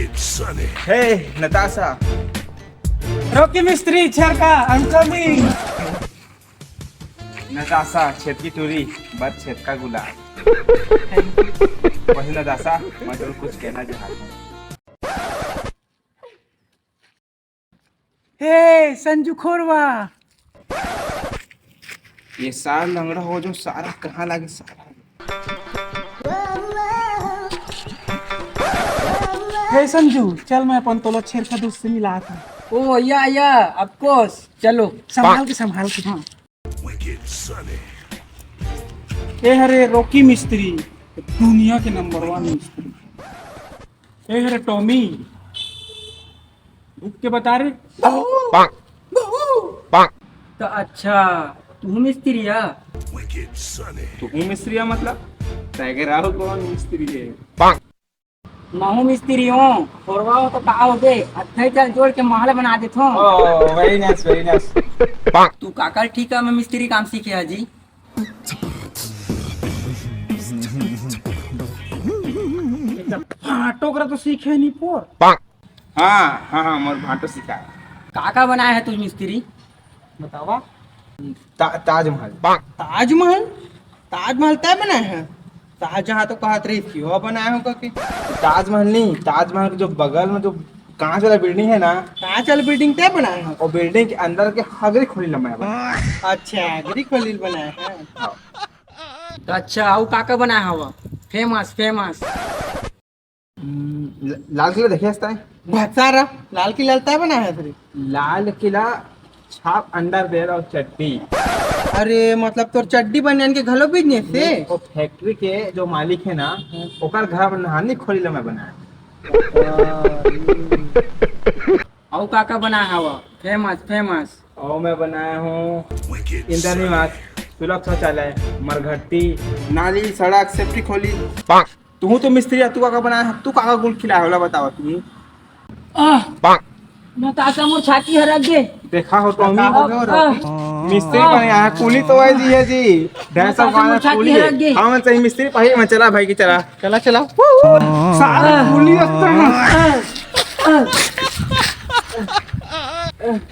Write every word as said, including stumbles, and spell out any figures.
हे नताशा। रॉकी मिस्त्री, छेरका, I'm coming। नताशा, छेद की टूरी, बस छेद का गुलाब। वही नताशा, मैं तो कुछ कहना चाहता हूँ। हे संजू खोरवा। ये सार लंगड़ा हो जो सारा कहाँ लागे सारा। हे संजू, चल मैं अपन तोला छेरका दोस्त से मिलात हूँ। ओ या या, of course, चलो। संभाल के, संभाल के। हाँ। ए हरे रॉकी मिस्त्री, दुनिया के नंबर वन मिस्त्री। ए हरे टॉमी, रुक के बता रे। तो अच्छा, तू मिस्त्री है? तू मिस्त्री है मतलब? तैगराव कौन मिस्त्री है? महू मिस्त्री हो, खोरवा हो तो का हो बे? अद्धा चल जोड़ के महल बना देत हो। Oh, very nice, very nice। तू काकर ठीका में मिस्त्री काम सीखे है जी? भाटो करा तो सीखे नहीं पोर। हाँ, हाँ, हाँ, मोर भाटो सीखा। का का बनाए है तू मिस्त्री? बतावा। ता-, ताजमहल। ताजमहल? ताजमहल तय बनाए है? शाहजहां तो कहत रही कि वो बनाए हो करके। ताजमहल नहीं, ताजमहल के जो बगल में जो कांच वाला बिल्डिंग है ना, कांच वाला बिल्डिंग तय बनाए हो? वो बिल्डिंग के अंदर के हगरी खोली लमाए बा। अच्छा, हगरी खोली बनाए है। हाँ। तो अच्छा, अउ का का बनाए हवा? Famous, famous. हम्म, ल-, लाल किला देखे हस तैं? बहुत सारा। लाल किला तय बनाए है फिर? लाल किला छाप अंडरवियर और चड्डी। अरे, मतलब तोर चड्डी बनियान के घलो बिजनेस से? नहीं, वो फैक्ट्री के जो मालिक है ना, ओकर घर में नहानी खोली ला मैं बनाया। अउ का का बनाए हवा? Famous, famous. और मैं बनाया हूँ इंद्रनिवास, सुलभ शौचालय, मरघट्टी, नाली, सड़क, सेफ्टी खोली। तू तो मिस्त्री है, तू का का बनाया है? तू का का गुल खिलाया होला बतावा तू? आह, नताशा मोर छाती हर गे। देखा हो टॉमी, का हो गया रे? आह। मिस्त्री बने आया, कूली तो है जी, है जी। डैम सब नताशा मोर खाना छाती कूली हर है। गे। हाँ, मैं सही मिस्त्री पाही, मैं चला भाई की चला। चला, चला। सारा कूली अस्तर ना।